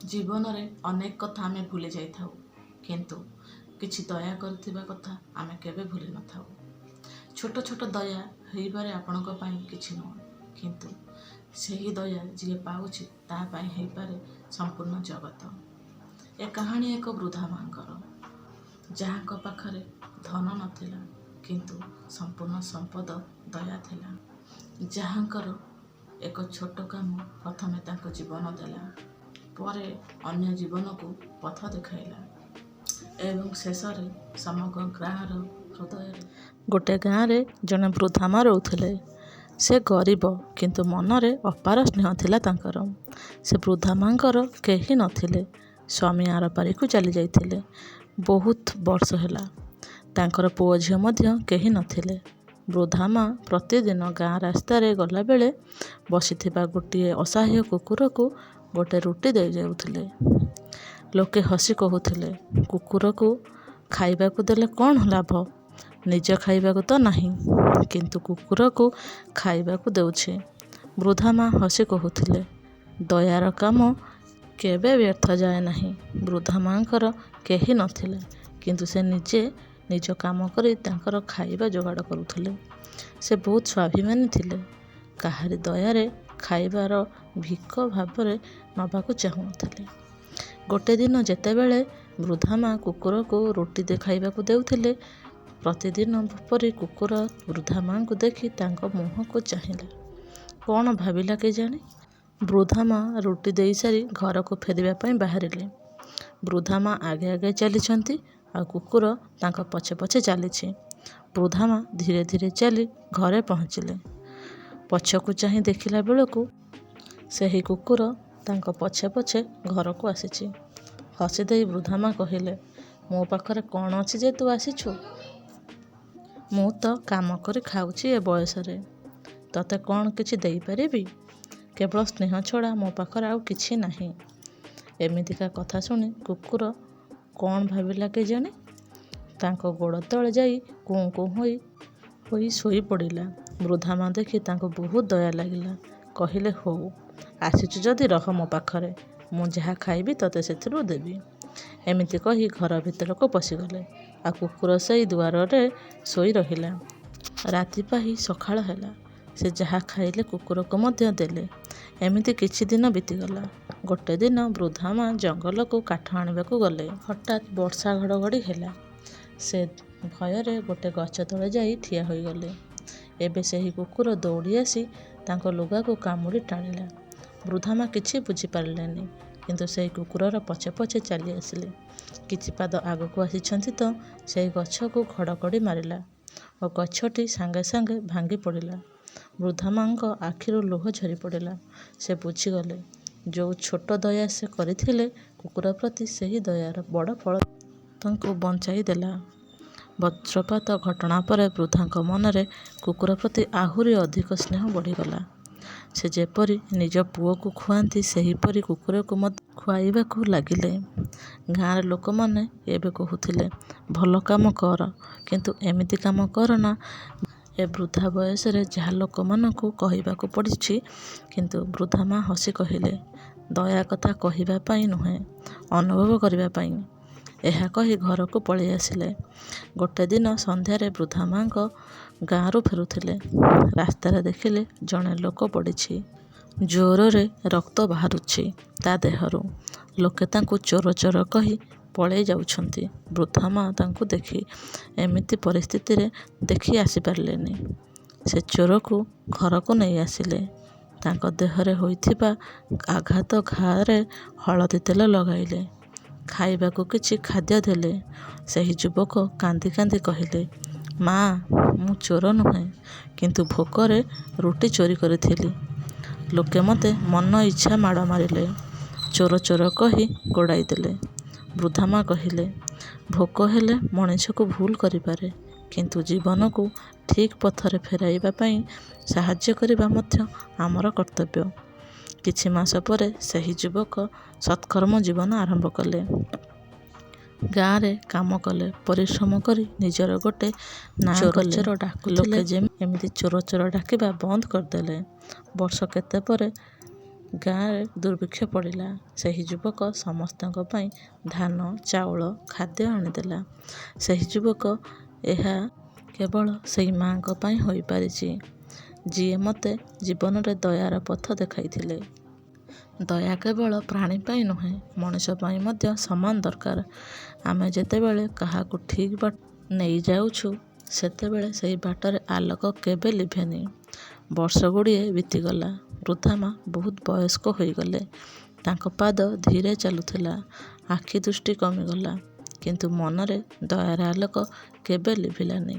ଜୀବନରେ ଅନେକ କଥା ଆମେ ଭୁଲି ଯାଇଥାଉ, କିନ୍ତୁ କିଛି ଦୟା କରିଥିବା କଥା ଆମେ କେବେ ଭୁଲି ନଥାଉ। ଛୋଟ ଛୋଟ ଦୟା ହେଇପାରେ ଆପଣଙ୍କ ପାଇଁ କିଛି ନୁହଁ, କିନ୍ତୁ ସେହି ଦୟା ଯିଏ ପାଉଛି ତା ପାଇଁ ହେଇପାରେ ସମ୍ପୂର୍ଣ୍ଣ ଜଗତ। ଏ କାହାଣୀ ଏକ ବୃଦ୍ଧା ମାଙ୍କର, ଯାହାଙ୍କ ପାଖରେ ଧନ ନଥିଲା, କିନ୍ତୁ ସମ୍ପୂର୍ଣ୍ଣ ସମ୍ପଦ ଦୟା ଥିଲା। ଯାହାଙ୍କର ଏକ ଛୋଟ କାମ ପ୍ରଥମେ ତାଙ୍କୁ ଜୀବନ ଦେଲା, ପରେ ଅନ୍ୟ ଜୀବନକୁ ପଥ ଦେଖାଇଲା ଏବଂ ଶେଷରେ ସମଗ୍ର ଗାଁର ହୃଦୟରେ। ଗୋଟେ ଗାଁରେ ଜଣେ ବୃଦ୍ଧା ମା ରହୁଥିଲେ। ସେ ଗରିବ, କିନ୍ତୁ ମନରେ ଅପାର ସ୍ନେହ ଥିଲା ତାଙ୍କର। ସେ ବୃଦ୍ଧା ମାଙ୍କର କେହି ନଥିଲେ। ସ୍ୱାମୀ ଆରପାରିକୁ ଚାଲି ଯାଇଥିଲେ ବହୁତ ବର୍ଷ ହେଲା। ତାଙ୍କର ପୁଅ ଝିଅ ମଧ୍ୟ କେହି ନଥିଲେ। ବୃଦ୍ଧା ମା ପ୍ରତିଦିନ ଗାଁ ରାସ୍ତାରେ ଗଲାବେଳେ ବସିଥିବା ଗୋଟିଏ ଅସହାୟ କୁକୁରକୁ ଗୋଟେ ରୁଟି ଦେଇଯାଉଥିଲେ। ଲୋକେ ହସି କହୁଥିଲେ, କୁକୁରକୁ ଖାଇବାକୁ ଦେଲେ କ'ଣ ଲାଭ? ନିଜ ଖାଇବାକୁ ତ ନାହିଁ, କିନ୍ତୁ କୁକୁରକୁ ଖାଇବାକୁ ଦେଉଛି। ବୃଦ୍ଧା ମା ହସି କହୁଥିଲେ, ଦୟାର କାମ କେବେ ବ୍ୟର୍ଥ ଯାଏ ନାହିଁ। ବୃଦ୍ଧା ମାଙ୍କର କେହି ନଥିଲେ, କିନ୍ତୁ ସେ ନିଜେ ନିଜ କାମ କରି ତାଙ୍କର ଖାଇବା ଯୋଗାଡ଼ କରୁଥିଲେ। ସେ ବହୁତ ସ୍ୱାଭିମାନୀ ଥିଲେ। କାହାରି ଦୟାରେ ଖାଇବାର ଭିକ ଭାବରେ ନେବାକୁ ଚାହୁଁନଥିଲେ। ଗୋଟେ ଦିନ ଯେତେବେଳେ ବୃଦ୍ଧା ମା କୁକୁରକୁ ରୁଟି ଖାଇବାକୁ ଦେଉଥିଲେ, ପ୍ରତିଦିନ ପରି କୁକୁର ବୃଦ୍ଧା ମାଙ୍କୁ ଦେଖି ତାଙ୍କ ମୁହଁକୁ ଚାହିଁଲା। କ'ଣ ଭାବିଲା କେଜାଣି? ବୃଦ୍ଧା ମା ରୁଟି ଦେଇସାରି ଘରକୁ ଫେରିବା ପାଇଁ ବାହାରିଲେ। ବୃଦ୍ଧା ମା ଆଗେ ଆଗେ ଚାଲିଛନ୍ତି ଆଉ କୁକୁର ତାଙ୍କ ପଛେ ପଛେ ଚାଲିଛି। ବୃଦ୍ଧା ମା ଧୀରେ ଧୀରେ ଚାଲି ଘରେ ପହଞ୍ଚିଲେ। ପଛକୁ ଚାହିଁ ଦେଖିଲା ବେଳକୁ ସେହି କୁକୁର ତାଙ୍କ ପଛେ ପଛେ ଘରକୁ ଆସିଛି। ହସିଦେଇ ବୃଦ୍ଧା ମା କହିଲେ, ମୋ ପାଖରେ କ'ଣ ଅଛି ଯେ ତୁ ଆସିଛୁ? ମୁଁ ତ କାମ କରି ଖାଉଛି ଏ ବୟସରେ। ତତେ କ'ଣ କିଛି ଦେଇପାରିବି? କେବଳ ସ୍ନେହ ଛଡ଼ା ମୋ ପାଖରେ ଆଉ କିଛି ନାହିଁ। ଏମିତିକା କଥା ଶୁଣି କୁକୁର କ'ଣ ଭାବିଲା କେଜାଣି, ତାଙ୍କ ଗୋଡ଼ ତଳେ ଯାଇ କୁଁ କୁଁ ହୋଇ ହୋଇ ଶୋଇପଡ଼ିଲା। ବୃଦ୍ଧା ମା ଦେଖି ତାଙ୍କୁ ବହୁତ ଦୟା ଲାଗିଲା। କହିଲେ, ହଉ, ଆସିଛୁ ଯଦି ରହ ମୋ ପାଖରେ। ମୁଁ ଯାହା ଖାଇବି ତତେ ସେଥିରୁ ଦେବି। ଏମିତି କହି ଘର ଭିତରକୁ ପଶିଗଲେ, ଆଉ କୁକୁର ସେଇ ଦୁଆରରେ ଶୋଇ ରହିଲା। ରାତି ପାହି ସକାଳ ହେଲା। ସେ ଯାହା ଖାଇଲେ କୁକୁରକୁ ମଧ୍ୟ ଦେଲେ। ଏମିତି କିଛି ଦିନ ବିତିଗଲା। ଗୋଟେ ଦିନ ବୃଦ୍ଧା ମା ଜଙ୍ଗଲକୁ କାଠ ଆଣିବାକୁ ଗଲେ। ହଠାତ୍ ବର୍ଷା ଘଡ଼ଘଡ଼ି ହେଲା। ସେ ଭୟରେ ଗୋଟେ ଗଛ ତଳେ ଯାଇ ଠିଆ ହୋଇଗଲେ। ଏବେ ସେହି କୁକୁର ଦୌଡ଼ି ଆସି ତାଙ୍କ ଲୁଗାକୁ କାମୁଡ଼ି ଟାଣିଲା। ବୃଦ୍ଧା ମା କିଛି ବୁଝିପାରିଲେନି, କିନ୍ତୁ ସେହି କୁକୁରର ପଛେ ପଛେ ଚାଲି ଆସିଲେ। କିଛି ପାଦ ଆଗକୁ ଆସିଛନ୍ତି ତ ସେହି ଗଛକୁ ଘଡ଼ଘଡ଼ି ମାରିଲା ଓ ଗଛଟି ସାଙ୍ଗେ ସାଙ୍ଗେ ଭାଙ୍ଗି ପଡ଼ିଲା। ବୃଦ୍ଧା ମାଙ୍କ ଆଖିରୁ ଲୁହ ଝରି ପଡ଼ିଲା। ସେ ବୁଝିଗଲେ, ଯୋଉ ଛୋଟ ଦୟା ସେ କରିଥିଲେ କୁକୁର ପ୍ରତି, ସେହି ଦୟାର ବଡ଼ ଫଳ ତାଙ୍କୁ ବଞ୍ଚାଇ ଦେଲା। ବଜ୍ରପାତ ଘଟଣା ପରେ ବୃଦ୍ଧାଙ୍କ ମନରେ କୁକୁର ପ୍ରତି ଆହୁରି ଅଧିକ ସ୍ନେହ ବଢ଼ିଗଲା। ସେ ଯେପରି ନିଜ ପୁଅକୁ ଖୁଆନ୍ତି, ସେହିପରି କୁକୁରକୁ ମଧ୍ୟ ଖୁଆଇବାକୁ ଲାଗିଲେ। ଗାଁର ଲୋକମାନେ ଏବେ କହୁଥିଲେ, ଭଲ କାମ କର, କିନ୍ତୁ ଏମିତି କାମ କରନା ଏ ବୃଦ୍ଧା ବୟସରେ ଯାହା ଲୋକମାନଙ୍କୁ କହିବାକୁ ପଡ଼ୁଛି। କିନ୍ତୁ ବୃଦ୍ଧା ମା ହସି କହିଲେ, ଦୟା କଥା କହିବା ପାଇଁ ନୁହେଁ, ଅନୁଭବ କରିବା ପାଇଁ। ଏହା କହି ଘରକୁ ପଳେଇ ଆସିଲେ। ଗୋଟେ ଦିନ ସନ୍ଧ୍ୟାରେ ବୃଦ୍ଧା ମାଙ୍କ ଗାଁରୁ ଫେରୁଥିଲେ। ରାସ୍ତାରେ ଦେଖିଲେ ଜଣେ ଲୋକ ପଡ଼ିଛି। ଜୋରରେ ରକ୍ତ ବାହାରୁଛି ତା ଦେହରୁ। ଲୋକେ ତାଙ୍କୁ ଚୋର ଚୋର କହି ପଳେଇ ଯାଉଛନ୍ତି। ବୃଦ୍ଧା ମା ତାଙ୍କୁ ଦେଖି ଏମିତି ପରିସ୍ଥିତିରେ ଦେଖି ଆସିପାରିଲେନି। ସେ ଚୋରକୁ ଘରକୁ ନେଇ ଆସିଲେ। ତାଙ୍କ ଦେହରେ ହୋଇଥିବା ଆଘାତ ଘାରେ ହଳଦୀ ତେଲ ଲଗାଇଲେ। ଖାଇବାକୁ କିଛି ଖାଦ୍ୟ ଦେଲେ। ସେହି ଯୁବକ କାନ୍ଦି କାନ୍ଦି କହିଲେ, ମା, ମୁଁ ଚୋର ନୁହେଁ, କିନ୍ତୁ ଭୋକରେ ରୁଟି ଚୋରି କରିଥିଲି। ଲୋକେ ମୋତେ ମନ ଇଚ୍ଛା ମାଡ଼ ମାରିଲେ, ଚୋର ଚୋର କହି ଗୋଡ଼ାଇ ଦେଲେ। ବୃଦ୍ଧା ମା କହିଲେ, ଭୋକ ହେଲେ ମଣିଷକୁ ଭୁଲ କରିପାରେ, କିନ୍ତୁ ଜୀବନକୁ ଠିକ୍ ପଥରେ ଫେରାଇବା ପାଇଁ ସାହାଯ୍ୟ କରିବା ମଧ୍ୟ ଆମର କର୍ତ୍ତବ୍ୟ। କିଛି ମାସ ପରେ ସେହି ଯୁବକ ସତ୍କର୍ମ ଜୀବନ ଆରମ୍ଭ କଲେ। ଗାଁରେ କାମ କଲେ, ପରିଶ୍ରମ କରି ନିଜର ଗୋଟେ ନାଁ ଚୋର କଲେ। ଚୋର ଡାକୁଥିଲେ ଲୋକେ ଏମିତି ଚୋର ଚୋର ଡାକିବା ବନ୍ଦ କରିଦେଲେ। ବର୍ଷ କେତେ ପରେ ଗାଁରେ ଦୁର୍ଭିକ୍ଷ ପଡ଼ିଲା। ସେହି ଯୁବକ ସମସ୍ତଙ୍କ ପାଇଁ ଧାନ, ଚାଉଳ, ଖାଦ୍ୟ ଆଣିଦେଲା। ସେହି ଯୁବକ, ଏହା କେବଳ ସେଇ ମାଆଙ୍କ ପାଇଁ ହୋଇପାରିଛି, ଯିଏ ମୋତେ ଜୀବନରେ ଦୟାର ପଥ ଦେଖାଇଥିଲେ। ଦୟା କେବଳ ପ୍ରାଣୀ ପାଇଁ ନୁହେଁ, ମଣିଷ ପାଇଁ ମଧ୍ୟ ସମାନ ଦରକାର। ଆମେ ଯେତେବେଳେ କାହାକୁ ଠିକ୍ ବାଟ ନେଇଯାଉଛୁ, ସେତେବେଳେ ସେହି ବାଟରେ ଆଲୋକ କେବେ ଲିଭେନି। ବର୍ଷଗୁଡ଼ିଏ ବିତିଗଲା। ବୃଦ୍ଧା ମା ବହୁତ ବୟସ୍କ ହୋଇଗଲେ। ତାଙ୍କ ପାଦ ଧୀରେ ଚାଲୁଥିଲା, ଆଖି ଦୃଷ୍ଟି କମିଗଲା, କିନ୍ତୁ ମନରେ ଦୟାର ଆଲୋକ କେବେ ଲିଭିଲାନି।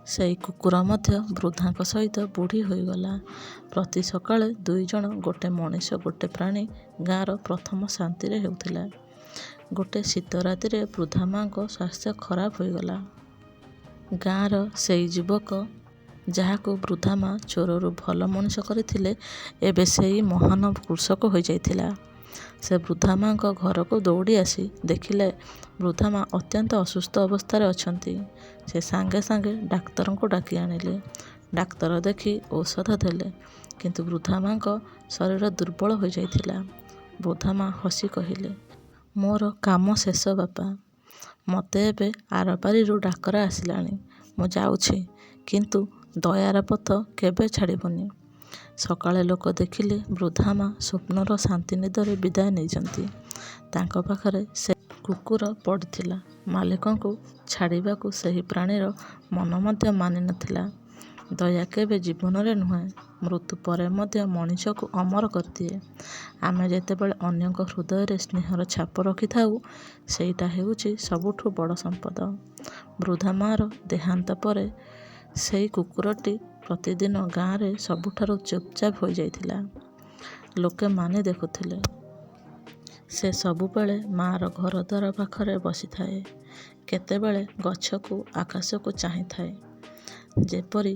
ସେଇ କୁକୁର ମଧ୍ୟ ବୃଦ୍ଧାଙ୍କ ସହିତ ବୁଢ଼ୀ ହୋଇଗଲା। ପ୍ରତି ସକାଳେ ଦୁଇଜଣ, ଗୋଟେ ମଣିଷ ଗୋଟେ ପ୍ରାଣୀ, ଗାଁର ପ୍ରଥମ ଶାନ୍ତିରେ ହେଉଥିଲା। ଗୋଟେ ଶୀତ ରାତିରେ ବୃଦ୍ଧା ମାଆଙ୍କ ସ୍ୱାସ୍ଥ୍ୟ ଖରାପ ହୋଇଗଲା। ଗାଁର ସେଇ ଯୁବକ, ଯାହାକୁ ବୃଦ୍ଧା ମା ଚୋରରୁ ଭଲ ମଣିଷ କରିଥିଲେ, ଏବେ ସେଇ ମହାନ କୃଷକ ହୋଇଯାଇଥିଲା। ସେ ବୃଦ୍ଧା ମାଆଙ୍କ ଘରକୁ ଦୌଡ଼ି ଆସି ଦେଖିଲେ ବୃଦ୍ଧା ମା ଅତ୍ୟନ୍ତ ଅସୁସ୍ଥ ଅବସ୍ଥାରେ ଅଛନ୍ତି। ସେ ସାଙ୍ଗେ ସାଙ୍ଗେ ଡାକ୍ତରଙ୍କୁ ଡାକି ଆଣିଲେ। ଡାକ୍ତର ଦେଖି ଔଷଧ ଦେଲେ, କିନ୍ତୁ ବୃଦ୍ଧା ମାଆଙ୍କ ଶରୀର ଦୁର୍ବଳ ହୋଇଯାଇଥିଲା। ବୃଦ୍ଧା ମା ହସି କହିଲେ, ମୋର କାମ ଶେଷ ବାପା। ମୋତେ ଏବେ ଆରପାରିରୁ ଡାକରା ଆସିଲାଣି। ମୁଁ ଯାଉଛି, କିନ୍ତୁ ଦୟାର ପଥ କେବେ ଛାଡ଼ିବନି। ସକାଳେ ଲୋକ ଦେଖିଲେ ବୃଦ୍ଧା ମା ସ୍ୱପ୍ନର ଶାନ୍ତି ନିଦରେ ବିଦାୟ ନେଇଛନ୍ତି। ତାଙ୍କ ପାଖରେ ସେ କୁକୁର ପଡ଼ିଥିଲା। ମାଲିକଙ୍କୁ ଛାଡ଼ିବାକୁ ସେହି ପ୍ରାଣୀର ମନ ମଧ୍ୟ ମାନିନଥିଲା। ଦୟା କେବେ ଜୀବନରେ ନୁହେଁ, ମୃତ୍ୟୁ ପରେ ମଧ୍ୟ ମଣିଷକୁ ଅମର କରିଦିଏ। ଆମେ ଯେତେବେଳେ ଅନ୍ୟଙ୍କ ହୃଦୟରେ ସ୍ନେହର ଛାପ ରଖିଥାଉ, ସେଇଟା ହେଉଛି ସବୁଠୁ ବଡ଼ ସମ୍ପଦ। ବୃଦ୍ଧା ମାଆର ଦେହାନ୍ତ ପରେ ସେଇ କୁକୁରଟି ପ୍ରତିଦିନ ଗାଁରେ ସବୁଠାରୁ ଚୁପଚାପ ହୋଇଯାଇଥିଲା। ଲୋକେ ମାନି ଦେଖୁଥିଲେ। ସେ ସବୁବେଳେ ମାଆର ଘରଦ୍ୱାର ପାଖରେ ବସିଥାଏ, କେତେବେଳେ ଗଛକୁ, ଆକାଶକୁ ଚାହିଁଥାଏ, ଯେପରି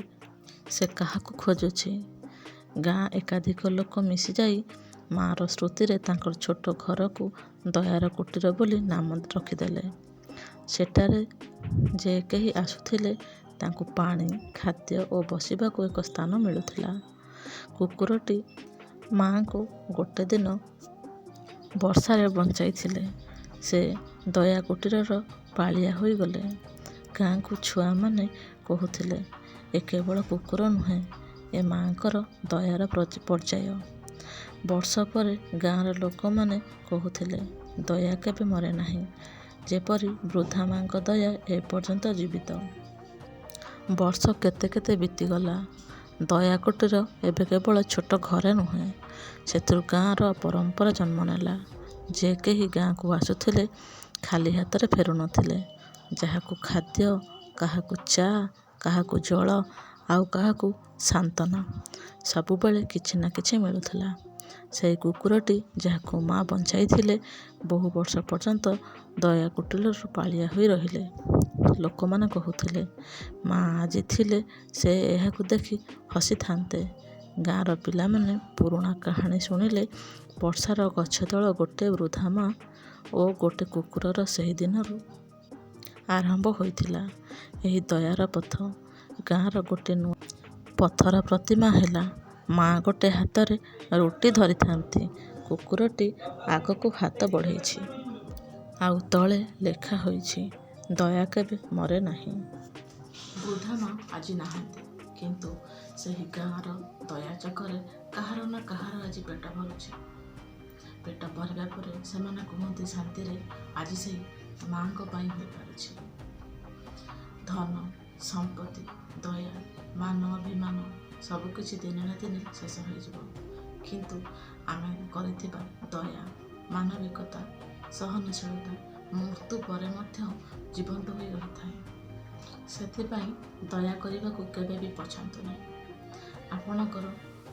ସେ କାହାକୁ ଖୋଜୁଛି। ଗାଁ ଏକାଧିକ ଲୋକ ମିଶିଯାଇ ମାଆର ସ୍ମୃତିରେ ତାଙ୍କର ଛୋଟ ଘରକୁ ଦୟାର କୁଟୀର ବୋଲି ନାମ ରଖିଦେଲେ। ସେଠାରେ ଯେ କେହି ଆସୁଥିଲେ, ତାଙ୍କୁ ପାଣି, ଖାଦ୍ୟ ଓ ବସିବାକୁ ଏକ ସ୍ଥାନ ମିଳୁଥିଲା। କୁକୁରଟି ମାଆଙ୍କୁ ଗୋଟେ ଦିନ ବର୍ଷାରେ ବଞ୍ଚାଇଥିଲେ। ସେ ଦୟା କୁଟୀରର ପାଳିଆ ହୋଇଗଲେ। ଗାଁକୁ ଛୁଆମାନେ କହୁଥିଲେ, ଏ କେବଳ କୁକୁର ନୁହେଁ, ଏ ମାଆଙ୍କର ଦୟାର ପର୍ଯ୍ୟାୟ। ବର୍ଷ ପରେ ଗାଁର ଲୋକମାନେ କହୁଥିଲେ, ଦୟା କେବେ ମରେ ନାହିଁ, ଯେପରି ବୃଦ୍ଧା ମାଆଙ୍କ ଦୟା ଏପର୍ଯ୍ୟନ୍ତ ଜୀବିତ। ବର୍ଷ କେତେ କେତେ ବିତିଗଲା। ଦୟା କୁଟୀର ଏବେ କେବଳ ଛୋଟ ଘରେ ନୁହେଁ, ସେଥିରୁ ଗାଁର ପରମ୍ପରା ଜନ୍ମ ନେଲା। ଯେ କେହି ଗାଁକୁ ଆସୁଥିଲେ, ଖାଲି ହାତରେ ଫେରୁନଥିଲେ। ଯାହାକୁ ଖାଦ୍ୟ, କାହାକୁ ଚା, କାହାକୁ ଜଳ, ଆଉ କାହାକୁ ସାନ୍ତ୍ୱନା, ସବୁବେଳେ କିଛି ନା କିଛି ମିଳୁଥିଲା। ସେଇ କୁକୁରଟି ଯାହାକୁ ମା ବଞ୍ଚାଇଥିଲେ, ବହୁ ବର୍ଷ ପର୍ଯ୍ୟନ୍ତ ଦୟା କୁଟୀରର ପାଳିଆ ହୋଇ ରହିଲେ। ଲୋକମାନେ କହୁଥିଲେ, ମା ଆଜି ଥିଲେ ସେ ଏହାକୁ ଦେଖି ହସିଥାନ୍ତେ। ଗାଁର ପିଲାମାନେ ପୁରୁଣା କାହାଣୀ ଶୁଣିଲେ, ବର୍ଷାର ଗଛ ତଳ ଗୋଟେ ବୃଦ୍ଧା ମା ଓ ଗୋଟେ କୁକୁରର ସେହି ଦିନରୁ ଆରମ୍ଭ ହୋଇଥିଲା ଏହି ଦୟାର ପଥ। ଗାଁର ଗୋଟେ ନୂଆ ପଥର ପ୍ରତିମା ହେଲା। ମା ଗୋଟେ ହାତରେ ରୁଟି ଧରିଥାନ୍ତି, କୁକୁରଟି ଆଗକୁ ହାତ ବଢ଼େଇଛି। ଆଉ ତଳେ ଲେଖା ହୋଇଛି, ଦୟା କେବେ ମରେ ନାହିଁ। ବୃଦ୍ଧା ମା ଆଜି ନାହାନ୍ତି, କିନ୍ତୁ ସେହି ଗାଁର ଦୟା ଚକରେ କାହାର ନା କାହାର ଆଜି ପେଟ ଭରୁଛି। ପେଟ ଭରିବା ପରେ ସେମାନେ କୁହନ୍ତି ଶାନ୍ତିରେ, ଆଜି ସେଇ ମାଆଙ୍କ ପାଇଁ ହୋଇପାରୁଛି। ଧନ, ସମ୍ପତ୍ତି, ଦୟା, ମାନ, ଅଭିମାନ ସବୁକିଛି ଦିନେ ନା ଦିନେ ଶେଷ ହୋଇଯିବ, କିନ୍ତୁ ଆମେ କରିଥିବା ଦୟା, ମାନବିକତା, ସହନଶୀଳତା ମୃତ୍ୟୁ ପରେ ମଧ୍ୟ ଜୀବନ୍ତ ହୋଇ ରହିଥାଏ। ସେଥିପାଇଁ ଦୟା କରିବାକୁ କେବେ ବି ପଛାନ୍ତୁ ନାହିଁ। ଆପଣଙ୍କର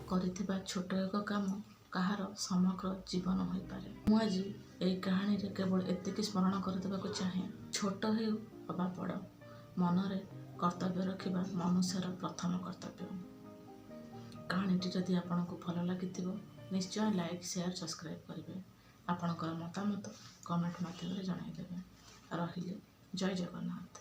କରିଥିବା ଛୋଟ ଏକ କାମ କାହାର ସମଗ୍ର ଜୀବନ ହୋଇପାରେ। ମୁଁ ଆଜି ଏଇ କାହାଣୀରେ କେବଳ ଏତିକି ସ୍ମରଣ କରିଦେବାକୁ ଚାହେଁ, ଛୋଟ ହେଉ ଅବା ବଡ଼, ମନରେ କର୍ତ୍ତବ୍ୟ ରଖିବା ମନୁଷ୍ୟର ପ୍ରଥମ କର୍ତ୍ତବ୍ୟ। କାହାଣୀଟି ଯଦି ଆପଣଙ୍କୁ ଭଲ ଲାଗିଥିବ, ନିଶ୍ଚୟ ଲାଇକ୍, ସେୟାର, ସବସ୍କ୍ରାଇବ୍ କରିବେ। ଆପଣଙ୍କର ମତାମତ କମେଣ୍ଟ ମାଧ୍ୟମରେ ଜଣାଇଦେବେ। ରହିଲି, ଜୟ ଜଗନ୍ନାଥ।